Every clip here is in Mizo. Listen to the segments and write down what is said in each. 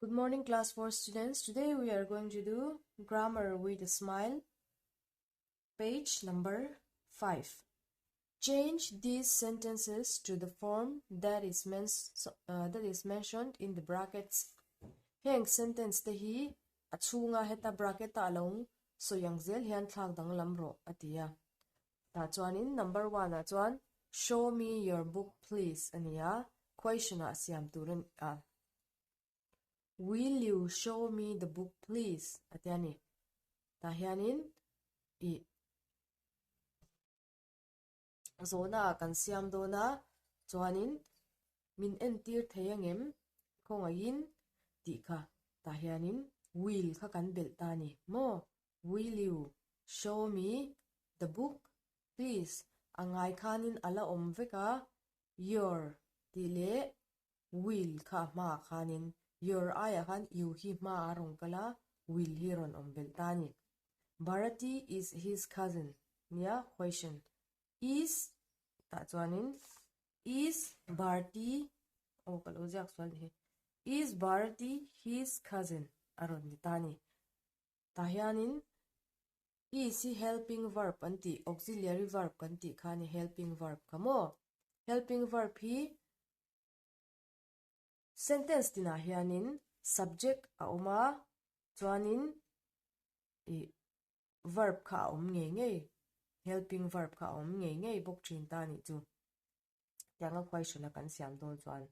Good morning class 4 students. Today we are going to do grammar with a smile. Page number 5. Change these sentences to the form that is, men uh, that is mentioned in the brackets. Heng sentence te hi a chhunga heta bracket a lo sawi ang zel hian thlak danglam rawh a ti a. Tah chuanin number one ah chuan Show me your book please a ni a, question ah siam tur a ni a. Will you show me the book please a ti a ni. Tah hianin ih zawhna ah kan siam dawn a, chuanin min entir thei angem khawngaihin tih kha tah hianin will kha kan belh ta a ni maw? Will you show me the book please a ngai khanin a la awm vek a, your tih leh will kha a hmaah khanin your aiah khan you hi hmaah a rawn kal a, will hi a rawn awm belh ta a ni. Bharati is his cousin nia question is tah chuanin is Bharti aw ka lo ziak sual ni hi is Bharati his cousin a rawn ni ta a ni. Tah hianin is hi helping verb an tih, auxiliary verb kan tih kha a ni, helping verb kha maw? Helping verb hi sentence tinah hianin subject a awm a, chuanin ih verb kha a awm ngei ngei, helping verb kha a awm ngei ngei bawk thin ta a nih chu. Tianga question a kan siam dawn chuan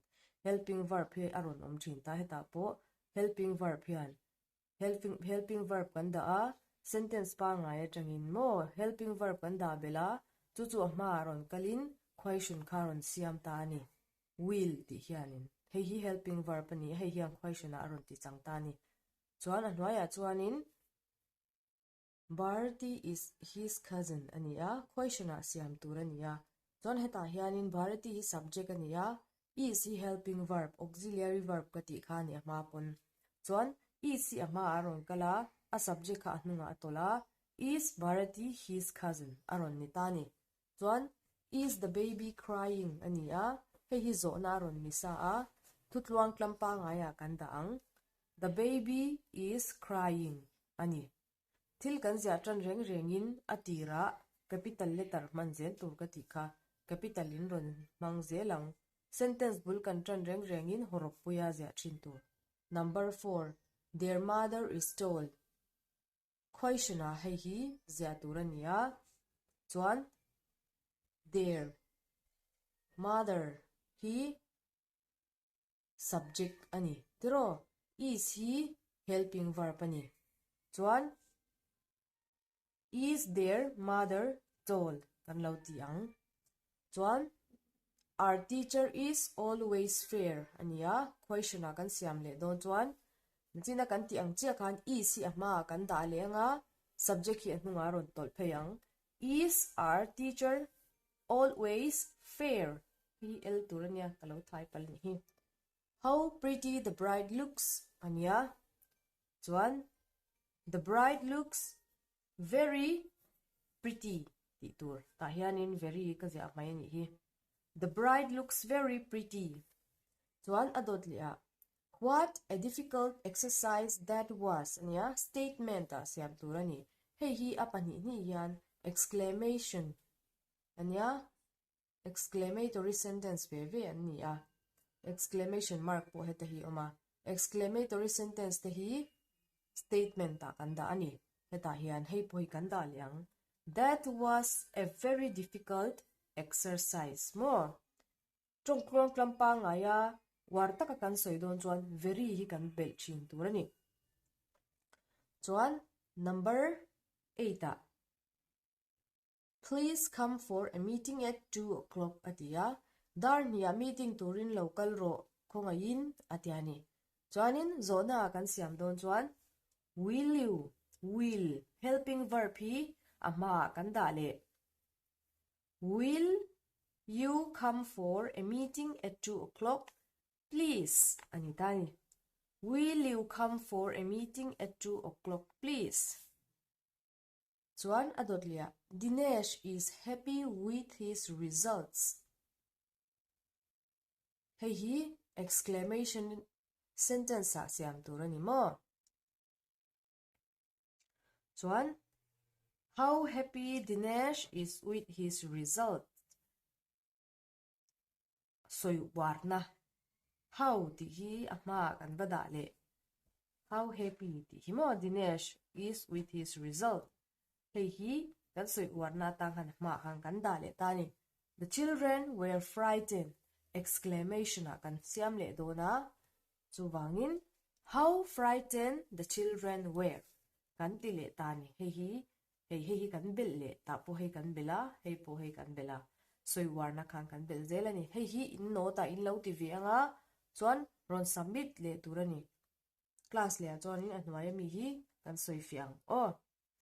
helping verb hi a rawn awm thin ta, hetah pawh helping verb hian Helping helping verb kan dah a, sentence pangngai atangin maw helping verb kan dah belh a, chu chu a hmaah rawn kalin question kha rawn siam ta a ni. Will tih hianin hei hi helping verb a ni a, hei hian question ah a rawn ti chang ta a ni. Chuan a hnuaiah chuanin Bharati is his cousin a ni a, question ah siam tur a ni a. Chuan hetah hianin Bharati hi subject a ni a, is hi helping verb, auxiliary verb ka tih kha a ni a hma pawn. Chuan is hi a hmaah a rawn kal a, a subject kha a hnungah a tawlh a, is Bharati his cousin a rawn ni ta a ni. Chuan is the baby crying a ni a, hei hi zawhna a rawn ni sa a, thutluang tlam pangaiah kan dah ang. The baby is crying a ni. Thil kan ziah tan reng rengin a tirah capital letter hman zel tur ka tih kha capital in rawn hmang zel ang. Sentence bul kan tan reng rengin hawrawp puia ziah thin tur. Number four, Their mother is tall. Question ah hei hi ziah tur a ni a, chuan their mother hi Subject a ni tiraw? Is hi helping verb a ni. Chuan Is their mother tall kan lo ti ang. Chuan Our teacher is always fair a ni a, question ah kan siam leh dawn chuan nachina kan tih ang chiah khan is hi a hmaah kan dah leh ang a, subject hi a hnungah a rawn tawlh phei ang. Is our teacher always fair Hi el tur ania ka lo thai pal nih hi. How pretty the bride looks ania chuan the bride looks very pretty tih tur tah hianin very ka ziah hmai anih hi. The bride looks very pretty chuan a dawt leh ah what a difficult exercise that was ania statement ah siam tur ani. Hei hi a pahnih hnih hian exclamation ania Exclamatory sentence ve ve an ni a, exclamation mark pawh heta hi a awm a. Exclamatory sentence te hi statement ah kan dah a ni. Hetah hian hei pawh hi kan dah leh ang. That was a very difficult exercise maw? Tawngtluang tlam pangngaia uar taka kan sawi dawn chuan very hi kan belh thin tur a ni. Chuan number eight ah. Please come for a meeting at two o'clock a ti a, dar hniah meeting turin lo kal rawh khawngaihin a ti a ni. Chuanin zawhna ah kan siam dawn chuan will you, will, helping verb hi a hmaah kan dah leh. Will you come for a meeting at two o'clock please a ni ta a ni. Will you come for a meeting at two o'clock please? Chuan a dawt leh ah, Dinesh is happy with his results. Hei hi exclamation Sentence ah siam tur a ni maw? Chuan How happy Dinesh is with his result sawi uarna How tih hi a hmaah kan va dah leh How happy tih hi maw Dinesh is with his result hei hi kan sawi uarna atang khan a hmaah khan kan dah leh ta a ni. The children were frightened exclamation ah kan siam leh dawn a, chuvangin how frightened the children were kan ti leh ta a ni. Hei hi hei hei hi kan belh leh tah pawh hei kan belh a, hei pawh hei kan belh a, sawi uarna khan kan belh zel a ni. Hei hi in note ah in lo ti ve ang a, chuan rawn submit leh tur a ni. Class leh ah chuanin a hnuai ami hi kan sawi fiah ang aw.